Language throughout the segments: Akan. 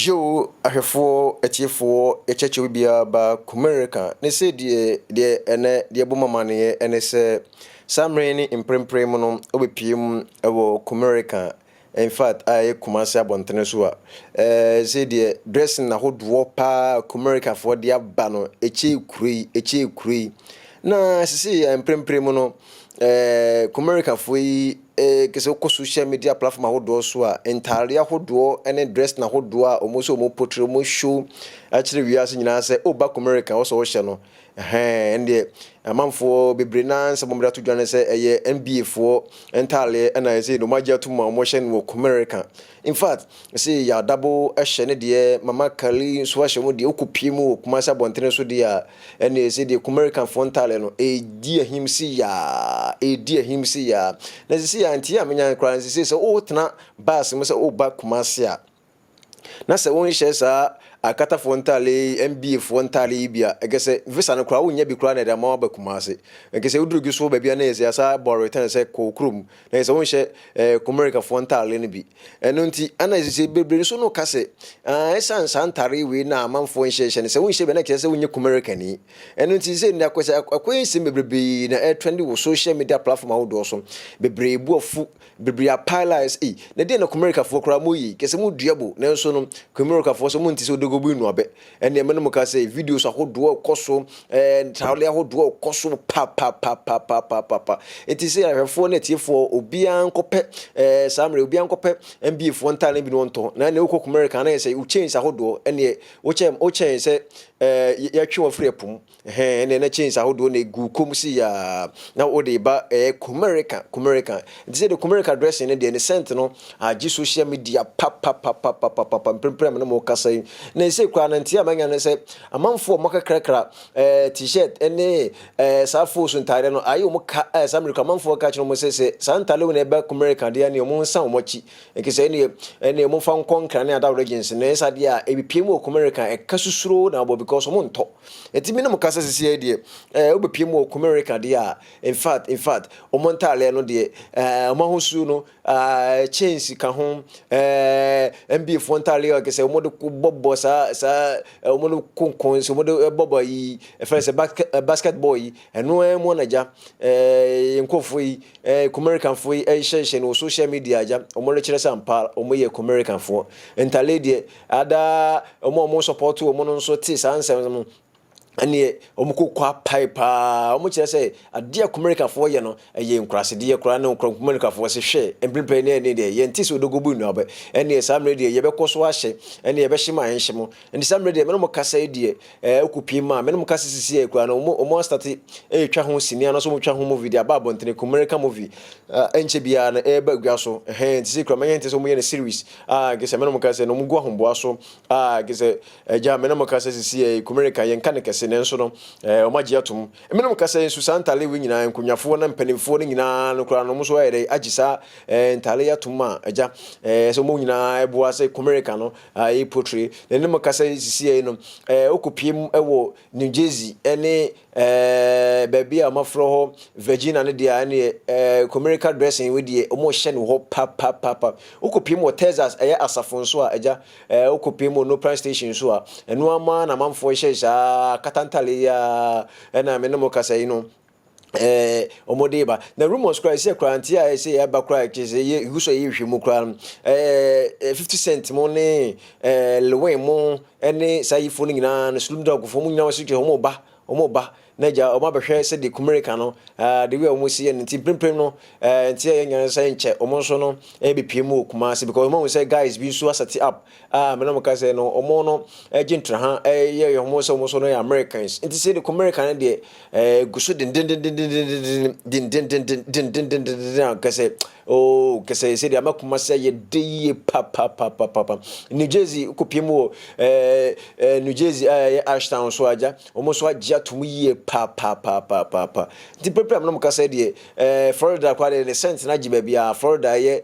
Yo, ahwɛfoɔ, atiefoɔ, yɛkyerɛkyerɛ obiara ba Kumerica ne sɛ deɛ ɛnɛ deɛ ɛbɔ mu amaneɛ ɛne sɛ saa mmerɛ ne mprempren mu no wobɛpie mu ɛwɔ Kumerica, in fact, a ɛyɛ Kumasi abɔntene so a sɛ deɛ dressing ahodoɔ paa Kumericafoɔ de aba no ɛkyɛ kuro yi, ɛkyɛ kuro yi. Na sisi mprempren mu no Kumericafoɔ yi kɛsɛ wokɔ social media platform ahodoɔ so a, ntaare ahodoɔ ne dressing ahodoɔ a wɔn nso wɔn portray, wɔn show akyerɛ wiase nyinaa sɛ ɔba Kumerica wɔsɔ wɔhyɛ no ɛhɛn. Ɛndeɛ amanfoɔ bebree naa nsɛm wɔn de ato dwa no sɛ ɛyɛ NBA foɔ ntaareɛ ɛna ɛsɛ wɔn agye ato mu a wɔhyɛ no wɔ Kumerica. In fact, sɛ yɛadabo hyɛ ne deɛ, Mama Kali nso ahyɛ mu deɛ, wokɔ mu wɔ Kumasi abɔntene so deɛ a, ɛne ɛsɛ deɛ Kumericafoɔ ntaare no ɛdi ahim si yaa, ɛdi ahim si yaa. Na sisi a nti a menya koraa sisi sɛ wotena bus mu sɛ woba Kumasi a, na sɛ wonhyɛ saa akatafoɔ ntaale, NBA foɔ ntaale yi bi a, ɛkɛ sɛ visa no koraa wonya bi koraa na ɛde ama waba Kumase. Ɛkɛ sɛ woduru gi so baabi a, na yɛ sɛ asa bɔ return sɛ kɔ kurom na yɛ sɛ wonhyɛ Kumericafoɔ ntaale no bi. Ɛno nti ana sɛ bebree nso no ka sɛ ɛsiane saa ntaare wei na amanfoɔ nhyɛhyɛ no sɛ wonhyɛ bi na kyerɛ sɛ wonyɛ Kumericani. Ɛno nti sɛ nnɛ akɔ sɛ akɔyɛ nsɛm bebree na ɛtrend wɔ social media platform ahodoɔ so. Bebree bu afu, bebree apaela sɛ ei, na deɛ na Kumericafoɔ koraa mo yi kɛsɛ mo dua bo. Nanso no Kumericafoɔ sɛ mo nti sɛ odogo bi nnuabɛ ɛnna ɛmɛ no mo ka sɛ videos ahodoɔ kɔ so, ntaale ahodoɔ kɔ so papapapapapapa. Nti sɛ ahwɛfoɔ ne atiefoɔ, obiara nkɔpɛ saa mmerɛ, obiara nkɔpɛ NBA foɔ ntaale bi na wɔntɔ na ɛnna wokɔ Kumerica na yɛ sɛ wo chains ahodoɔ ɛnneɛ wokyɛn sɛ yɛtwe wɔn firi ɛpo mu ɛhɛn, ɛnna ɛna chains ahodoɔ na egu kɔm si yaa na wɔde ba Kumerica. Kumerica nti sɛ de Kumerica dressing no deɛ, ne scent no agye social media papapapapapa. Mprempren na mo kasa yi na ɛsɛ koraa na nti a manya no sɛ amanfoɔ a wɔakakrakra T-shirt ɛne saa fos ntaare no ayɛ wɔn ka saa mmerɛ amanfoɔ ka kyerɛ wɔn sɛ saa ntaare wɔn na ɛbɛ Kumerica deɛ ne wɔn nsa wɔn akyi nkesɛ ɛne wɔn fa nkɔ Nkran ne other regions na ɛsɛ adeɛ a ebipie mu wɔ Kumerica ɛka susuro na abɔ because wɔn ntɔ. Nti mi na mo kasa sisi yɛ deɛ wobɛpie mu wɔ Kumerica deɛ a, in fact wɔn ntaareɛ no deɛ, wɔn ahosuo no, chains ka ho, NBA foɔ ntaareɛ a kɛsɛ wɔn de bɔbɔ saa wɔn de konkon so, wɔn de bɔbɔ yi ɛfɛ sɛ basketball yi. Ɛno ɛmu anagya nkurɔfoɔ yi, Kumericafoɔ yi ɛhyehyɛ no wɔ social media agya wɔn rekyerɛ sɛ ampa wɔn yɛ Kumericafoɔ ntaare deɛ. Ada wɔn a wɔn support wɔn no nso te saa nsɛm no, ɛneɛ wɔn kɔ kɔ apae paa. Wɔn kyerɛ sɛ adeɛ a Kumericafoɔ yɛ no ɛyɛ nkurasedeɛ koraa ne Kumericafoɔ sɛ hwɛ mprempren ne ɛne deɛ yɛn ti sɛ odogo bu nnuaba. Ɛneɛ saa mmerɛ deɛ yɛbɛkɔ so ahyɛ, ɛne yɛbɛhyɛ mu a yɛnhyɛ mu. Nti saa mmerɛ deɛ mɛne mo kasa yi deɛ ɛkɔ pie mu a mɛne mo kasa sisi yɛ koraa no, wɔn astart ɛretwa ho sini anaasɛ wɔn twa ho movie de aba abɔntene. Kumerica movie ɛnkyɛ biara no ɛreba agua so ɛhɛn. Nti sɛ kura mɛnyɛ nti sɛ wɔn yɛ no series a nkesɛ mɛne mo kasa no wɔn gu ahomboa so a nkesɛ ɛgya mɛne mo kasa sisi yɛ Kumerica yɛn ka ne kɛse. Nanso no wɔn agye atom. Mɛne mo kasa yi nso saa ntaale wei nyinaa, nkonnwafoɔ na mpanimfoɔ no nyinaa no koraa no, wɔn nso ayɛ dɛ agye saa ntaale yi atom a agya sɛ wɔn nyinaa ɛboa sɛ Kumerica no ɛyɛ portray. Na ne mo kasa yi sisi yɛ no, wokɔpie mu ɛwɔ New Jersey ɛne baabi a wɔafrɛ hɔ Virginia no deɛ, ɛne Kumerica dressing wei deɛ wɔn hyɛ no hɔ papapapa. Wokɔpie mu wɔ Texas, ɛyɛ asafo nso a agya wokɔpie mu wɔ No Prime Station nso a, ɛno ama na amanfoɔ hyɛ saa katantale yi a ɛna me ne mo kasa yi no wɔn de ba. Na rumours koraa sɛ koraa nti a ɛsɛ yɛaba koraa kyerɛ sɛ yɛ egu so a yɛhwɛ mu koraa no, 50 Cent mo ne Lil Wayne mo ɛne saa yifoɔ no nyinaa no, Snoop Dogg foɔ mo nyinaa wɔsi kyerɛ wɔn ba na gya wɔn abɛhwɛ sɛdeɛ Kumerica no the way a wɔn si yɛ no. Nti mprempren no nti a yɛnya sɛ nkyɛ wɔn nso no ɛbɛpie mu wɔ Kumasi because wɔn ahu sɛ guys bi nso astart up a mena mo ka sɛ no wɔn no ɛgye ntraha ɛyɛ wɔn sɛ wɔn nso no yɛ Americans. Nti sɛ de Kumerica no deɛ gu so dendendendendenden dendendendendendendenden a kɛsɛ oh kɛsɛ sɛ deɛ ama Kumasi ayɛ de yie papapapapa. New Jersey kɔpie mu wɔ New Jersey a ɛyɛ Ashtown so agya, wɔn nso agye atom yie papapapapa. Nti pɛpɛ a mo kasa deɛ, Florida koraa deɛ ne scent na agye baabi a Florida yɛ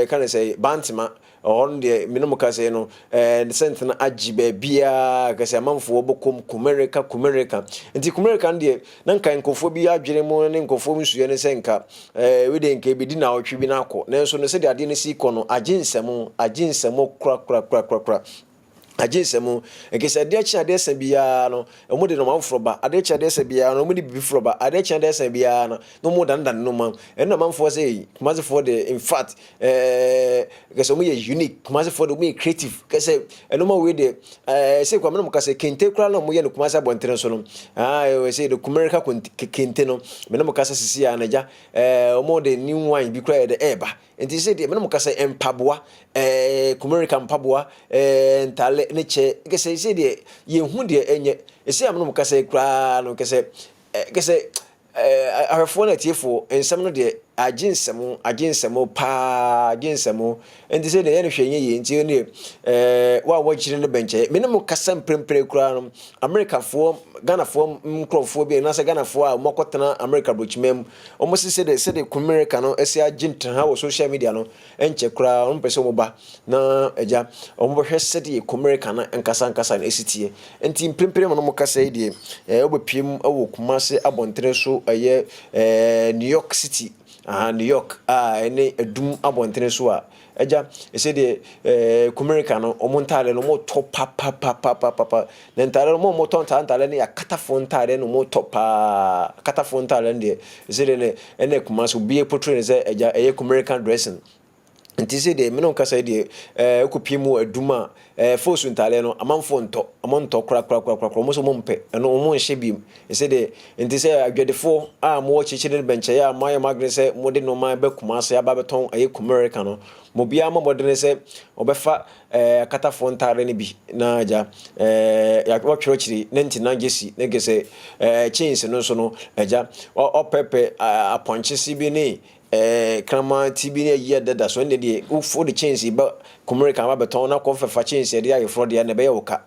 ka ne sɛ Bantama. Ɛhɔ no deɛ me ne mo kasa yi no, ɛɛ scent no agye baabiara kɛsɛ amanfoɔ bɔkɔm Kumereka Kumereka. Nti Kumereka no deɛ na nka nkurɔfoɔ bi adwene mu ne nkurɔfoɔ nsuiɛ ne sɛ nka ɛɛ wei deɛ nka ebɛdi naawɔtwe bi na akɔ. Nanso no sɛdeɛ adeɛ no si kɔ no, agye nsɛm, agye nsɛm korakorakorakora. Agye nsɛm. Nka sɛ adeɛ kye adeɛ sa biara no, wɔn de nneɛma foforɔ ba. Adeɛ kye adeɛ sa biara no, wɔn de biribi foforɔ ba. Adeɛ kye adeɛ sa biara no, na wɔn danedane nneɛma. Ɛno na amanfoɔ sɛ Kumasefoɔ deɛ, in fact, kɛsɛ wɔn yɛ unique. Kumasefoɔ deɛ, wɔn yɛ creative. Kɛsɛ nneɛma wei deɛ, sɛ kwame na mo kasa kente koraa na wɔn yɛ no Kumase abɔntene so no, aa sɛ de Kumereka kente no, mɛ na mo kasa sisi a anagya, wɔn de new wine bi koraa yɛ de ɛɛba. Nti sɛ deɛ mɛ na mo kasa mpaboa, Kumereka mpaboa, ntaale ne kyɛ, kɛsɛ sɛ deɛ yɛn hu deɛ ɛnyɛ. Ɛsɛ a mɛ na mo kasa koraa no, kɛsɛ ahwɛfoɔ no atiefoɔ, nsɛm no deɛ agye nsɛm, agye nsɛm paa, agye nsɛm. Nti sɛ deɛ yɛn hwɛ nyɛ yie. Nti ne wo a wɔakyerɛ no bɛnkyɛn, me ne mo kasa mprempren koraa no, Amerikafoɔ, Ghanafoɔ nkurɔfoɔ bi anaasɛ Ghanafoɔ a wɔakɔtena Amerika burokyima mu, wɔn sɛ sɛdeɛ Kumereka no ɛsɛ agye ntena wɔ social media no, ɛnkyɛ koraa wɔn pɛ sɛ wɔn ba na agya wɔn bɛhwɛ sɛdeɛ Kumereka no nkasa nkasa no esi teɛ. Nti mprempren mu no mo kasa yi deɛ, wɔbɛpie mu wɔ Kumase abɔntene so, ɛyɛ New York City, aha New York a ɛne Adum abɔntene so a agya ɛsɛ deɛ Kumereka no, wɔn ntaade no wɔn tɔ papapapapapa. Na ntaade no, wɔn a wɔtɔ ntaade no yɛ akatafoɔ ntaade na wɔn tɔ paa. Akatafoɔ ntaade no deɛ, ɛsɛ deɛ ne ɛna Kumase obi portray no sɛ agya ɛyɛ Kumereka dressing. Nti sɛ deɛ mene kasa yi deɛ, wokɔpie mu Adum a, fos ntadeɛ no amanfoɔ ntɔ, ɔmo ntɔ korakorakorakora. Ɔmo nso ɔmo mpɛ ɛno, ɔmo nhyɛ biem. Ɛsɛ deɛ nti sɛ adwadifoɔ a mowɔ kyekyere no bɛnkyɛeɛ a moayɛ mo adwene sɛ mode nneɛma bɛ Kumase aba bɛtɔn ɛyɛ Kumereka no, mo biara mo mmɔdene sɛ ɔbɛfa akatafoɔ ntadeɛ no bi na agya wɔtwerɛ kyiri ne ntina gyesi ne gye sɛ chains no nso no, agya ɔpɛpɛ apɔnkyese bi ne kraman ti bi ne ayi ɛdeda so. Ɛnna deɛ wode chains ba Kumereka ba bɛtɔn na kɔ fɛfa chains yɛde ayeforɔ deɛ na ɛbɛyɛ wo ka,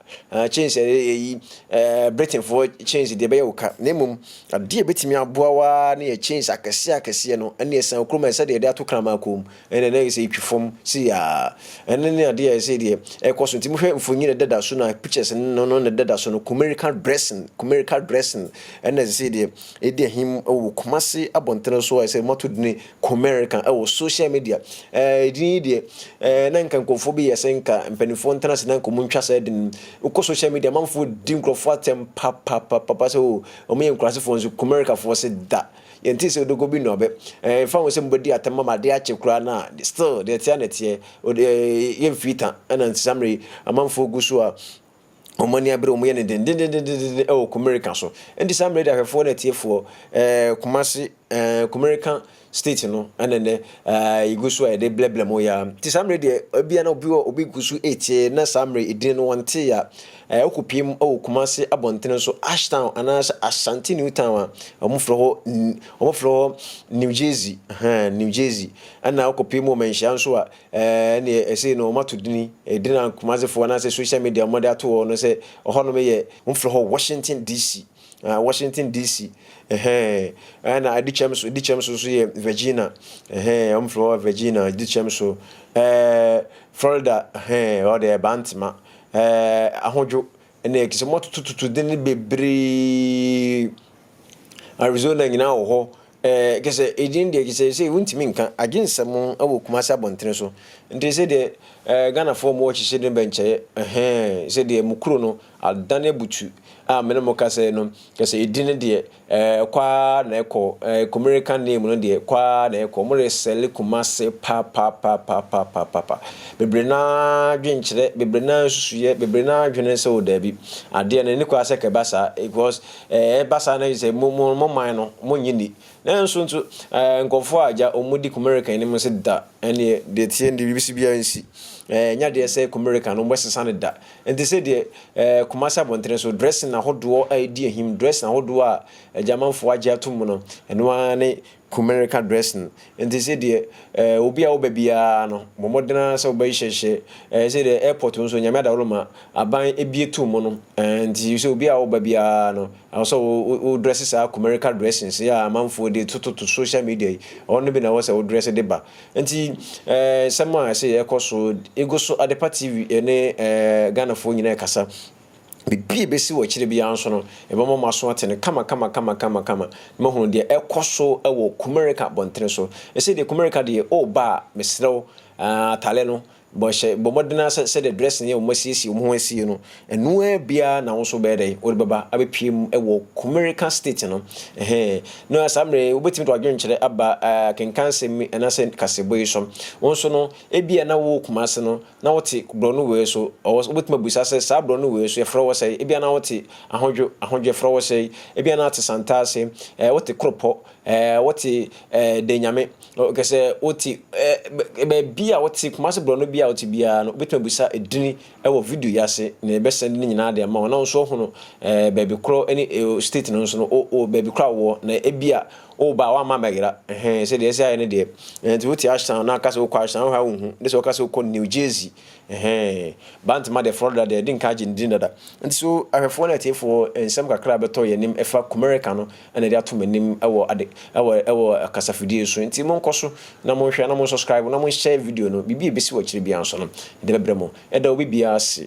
chains yɛde ɛyi Britainfoɔ chains deɛ ɛbɛyɛ wo ka. Na mmom adeɛ bɛtumi aboa waa ne yɛ chains akɛseɛ akɛseɛ no, ɛne ɛsan kurom sɛdeɛ yɛde ato kraman kɔn mu, ɛna ɛna sɛ ɛtwi fam si yaa. Ɛne ne adeɛ a ɛsɛ deɛ ɛkɔ so. Nti mohwɛ mfonyin na ɛdeda so na pictures no na ɛdeda so no, Kumereka dressing, Kumereka dressing, ɛna ɛsɛ deɛ ɛdi ahim ɛwɔ Kumase abɔntene so a ɛsɛ moato dini Kumereka ɛwɔ social media. Ɛdin yi deɛ, na nka nkurɔfoɔ bi yɛ sɛ nka mpanimfoɔ ntena se na nka ɔmo ntwa sɛ ɛde wokɔ social media, amanfoɔ di nkurɔfoɔ atɛm papapapa sɛ o ɔmo yɛ nkurasefoɔ, nso Kumerekafoɔ sɛ da yɛnte sɛ odogo bi nɔbɛ ɛfa ho sɛ mobɛdi atɛm ama adeɛ akye koraa na still deɛ teɛ na teɛ yɛmfiri ta. Ɛna nti saa mmerɛ yi amanfoɔ gu so a wɔn ani abere, wɔn yɛ no dendendendenden ɛwɔ Kumereka so. Nti saa mmerɛ de, ahwɛfoɔ na atiefoɔ, Kumase Kumereka state no ɛna nɛ yɛgu so a yɛde blɛblɛ mu ya. Nti saa mmerɛ deɛ, ebia na obi wɔ obi gu so etie na saa mmerɛ edin no wɔnte ya, wokɔpie mu ɛwɔ Kumase abɔntene so, Ashtown anaasɛ Ashanti New Town a wɔn frɛ hɔ New Jersey, ɛhɛn New Jersey. Ɛna wokɔpie mu wɔ Manhyia nso a, ɛne ɛsɛ no wɔn ato dini edin a Kumasefoɔ anaasɛ social media wɔn de ato hɔ no sɛ ɔhɔnom yɛ, wɔn frɛ hɔ Washington DC, Washington DC, ɛhɛn. Ɛna Adikyɛm so, Adikyɛm so nso yɛ Virginia, ɛhɛn, wɔn frɛ hɔ Virginia, Adikyɛm so. Florida, ɛhɛn, ɔde Bantama, Ahodwo, ɛna ekisi wɔn atotototo din bebree. Arizona nyinaa wɔ hɔ. Kɛsɛ edin deɛ kɛsɛ sɛ wuntumi nka agye nsɛm wɔ Kumase abɔntene so. Nti sɛ deɛ Ghanafoɔ mo wɔ kyekyere ne bɛnkyɛɛ, ɛhɛn, sɛ deɛ mo kuro no adane abutu a mene mo kasa no, kɛsɛ edin no deɛ kɔ na ɛkɔ. Kumerican name no deɛ, kɔ na ɛkɔ. Mo resɛle Kumase papapapapaapa. Bebree naa dwenkyerɛ, bebree naa nsusuyɛ, bebree naa dwene sɛ o daabi, adeɛ no ne kɔ asɛ kɛba saa because ɛba saa na sɛ mo man no mo nye ni. Nanso nso nkɔfoɔ a agya wɔn di Kumerican anim sɛ da, ɛneɛ deɛ tie deɛ biribi si biara nsi, nya deɛ sɛ Kumerican no wɔbɛsesa no da. Nti sɛ deɛ Kumase abɔntene so dressing ahodoɔ a ɛdi ahim, dressing ahodoɔ a agyamanfoɔ agye ato mu no, ɛno ara ne Kumerica dressing. Nti sɛ deɛ eh, obi a woba biara no, bɔ mmɔden ara sɛ wobɛhyehyɛ eh, sɛ deɛ airport nso Nyame adaworo ma aban ebie to mu no eh, nti sɛ obi a woba biara no, ɛwɔ sɛ wo wo dress saa Kumerica dressings yi a amanfoɔ de tototo social media yi, ɔno bi na ɛwɔ sɛ wo dress de ba. Nti eh, nsɛm a ɛsɛ yɛkɔ so, egu so Adepa TV ne eh, Ghanafoɔ nyinaa ɛkasa. Biribi a ɛbɛsi wɔ akyire biara nso no, yɛbɛma mo aso ate no kama kama kama kama kama na moahunu deɛ ɛrekɔ so wɔ Kumereka abɔntene so. Ɛsei deɛ Kumereka deɛ, woreba a, mesrɛ wo, atadeɛ no, bɔ hyɛ, bɔ mmɔden ara sɛ sɛdeɛ dressing yɛ wɔn asiesie wɔn ho asie no, ɛno ara biara na wo nso wobɛyɛ dɛn, wode bɛba abɛpue mu wɔ Kumereka state no. Ɛhɛn. Na saa mmerɛ yi, wobɛtumi de w'adwenkyerɛ aba akenkansɛm yi anaasɛ kaseɛbɔ yi so. Wo nso no, ebia na wowɔ Kumasi no, na wote borɔno wei so, ɔwɔ wobɛtumi abisa sɛ saa borɔno wei so yɛfrɛ wɔ sɛn? Ebia na wote Ahodwo, Ahodwo yɛfrɛ wɔ sɛn? Ebia na wote Santase, ɛɛ wote Koropɔ, ɛɛ wote ɛɛ Denyame, kɛ sɛ wote ɛɛ baabi a wote, Kumasi borɔno bi a wote biara no, wobɛtumi abisa edini wɔ video yi ase na yɛbɛsɛnde ne nyinaa de ama wo na wo nso woahunu ɛɛ baabi korɔ ne state no nso no, o o baabi korɔ a wowɔ na ebia Woba a woamma ammɛyera. Ɛhɛn, sɛdeɛ ɛsɛ ayɛ no deɛ. Nti wote Ashtown na aka sɛ wokɔ Ashtown, wohwɛ a wonhu. Ne sɛ woka sɛ wokɔ New Jersey. Ɛhɛn, Bantama deɛ Florida deɛ, ɛdi nka agye ne din dada. Nti so ahwɛfoɔ ne atiefoɔ, nsɛm kakra a ɛbɛtɔ yɛn anim ɛfa Kumerica no na ɛde ato m'anim wɔ ade, ɛwɔ, ɛwɔ kasafidie so. Nti monkɔ so na monhwɛ na monsubscribe na monshare video no. Biribi a ɛbɛsi wɔ akyire biara nso no, yɛde bɛbrɛ mo. Yɛda obi biara ase.